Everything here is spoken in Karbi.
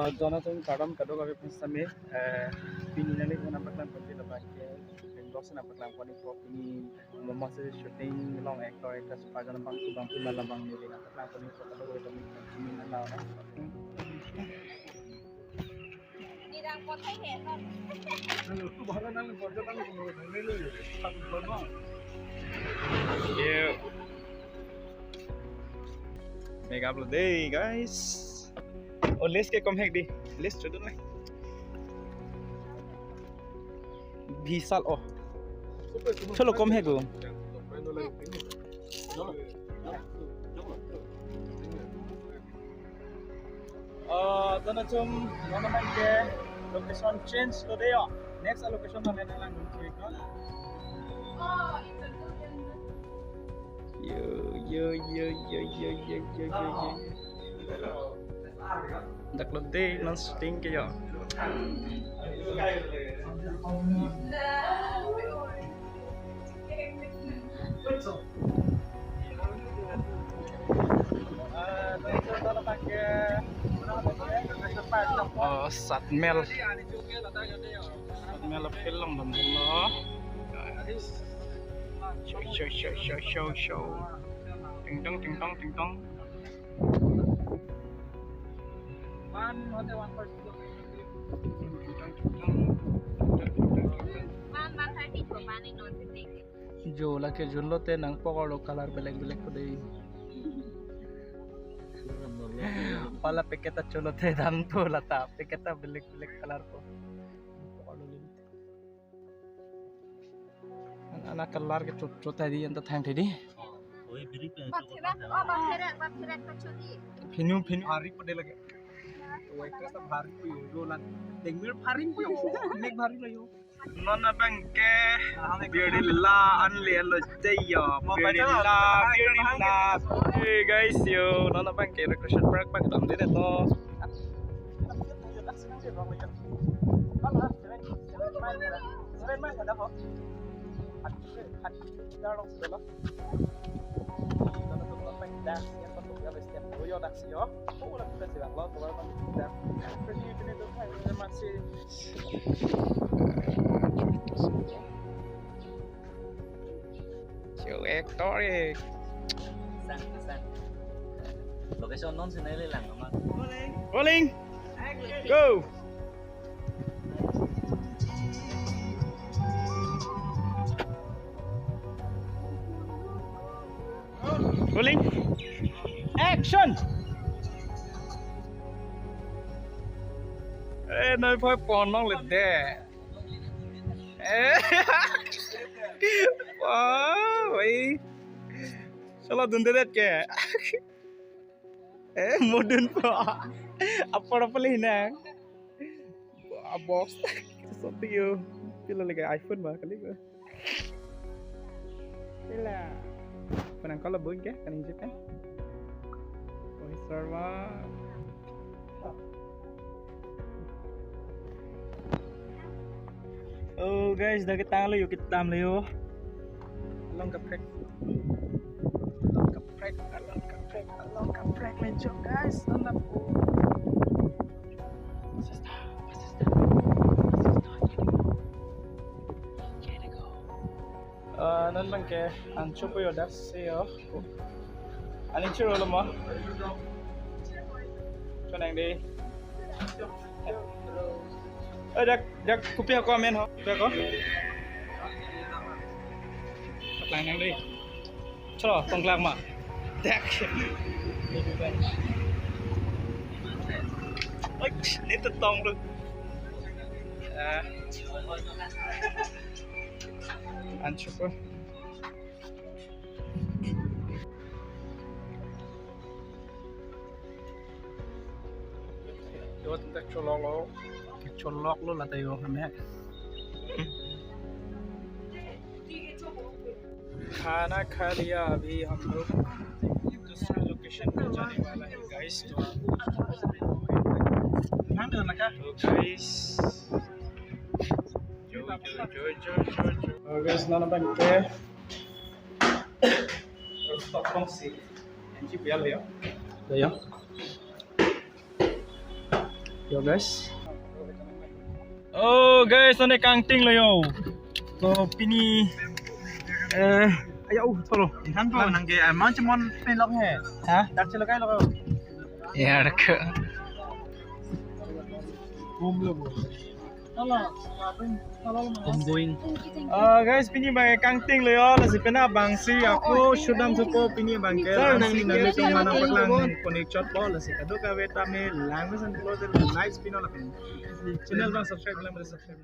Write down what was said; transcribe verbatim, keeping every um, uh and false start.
Dono atum kardom kadokave aphan sitame, eh, pini nangli nangpaklang ponji labang ke, pini vlog si nangpaklang pon-ikpo, pini momo si shooting along actor actress pajan abang tu bang tu malam bang neli nangpaklang pon-ikpo kadokave atum pini nang. Yeah. Make up lo dei, guys. Oh, lens ke kom hek dei. Lens chodun le. Vishal oh. Chalo kom hek lo. Uh, dono atum, dono abang ke location change lo dei yo. Next location nang nanglang dun koi ko. Yo, yo, yo. Dak lo dei non shooting ke yo. Oh, Satmel. Satmel film dam dam lo. Show, show, show, show, show, show. Ting tong, ting tong, ting tong. One, one thirty to one in order. Jo lake junlote nangpokor lo color belek belek ko dei. Pala packet ta cholote dam to lata packet ta belek belek color ko. Pokor lo le. An-, ana color ke chot chot tadi anta thang tadi. Oi, biri pe. Ba pherak, oh, ba pherak, ba pherak kacholi. Phinu, phinu. Bhari pade lage. Oi, kasa bhari ko yo, yo lan. Dengmir bhari ko yo. Nek bhari lo yo. Non abang ke birla anle lo dei yo. Birla, birla. Hey guys yo, non abang ke recreation park abang dam dei to. Show actor eh. Sang, sang. Location non si nangli lang amat. Rolling. Go. Rolling. Action. Eh, noi phoi pon nong le dei. Eh. Wah, wei. Sala dunde det ke. Eh, modern po. Apor apa le nang? Wah, box. Sesuatu yo. Pila lagi iPhone ba kali ko. Pila. Penang kalau bun ke, kan hijau kan? Oh, Sarwa. Oh guys, dak ketang lo yo, ketang lo yo. Along kaprek. Along kaprek, along kaprek, along kaprek menjok guys. Along kaprek. Sister, sister, sister. Can I go? Ah, non abang ke ancho po yo dak si yo. Aning chiro lo mo. Chonang dei. Eh, dak, dak kopi ako amen ho. Kopi ako. Paklang nang dei. Chalo, tongklak ma. Dak. Oi, ni to tong tu. Ah. Ancho po. Yo, tenta cholok lo. Cholok lo lata yo hame. खाना खा लिया अभी हम लोग। दूसरा लोकेशन पे जाने वाला है, गाइस। तो आप तो गाइस, जो, जो, जो, जो, जो, जो। और guys, non abang ke rooftop along si entry pi-an lo yo. Lo yo. Yo guys. Oh guys, nane kangting lo yo. To pini eh ayo uh, tolo. Than po nang ke amount chemon pen lok he. Ha? Dak chelo kai lok. Ya dak. Home lo. Ongoing. Ah guys, pini bang kangting lo yo, lasi pena bang si ako shoot dam supo pini bang ke. Sir, nang si nang nang nang nang paklang connect shot po, lasi kadokave tame lang mesan po, like pino lapen channel bang subscribe lang subscribe.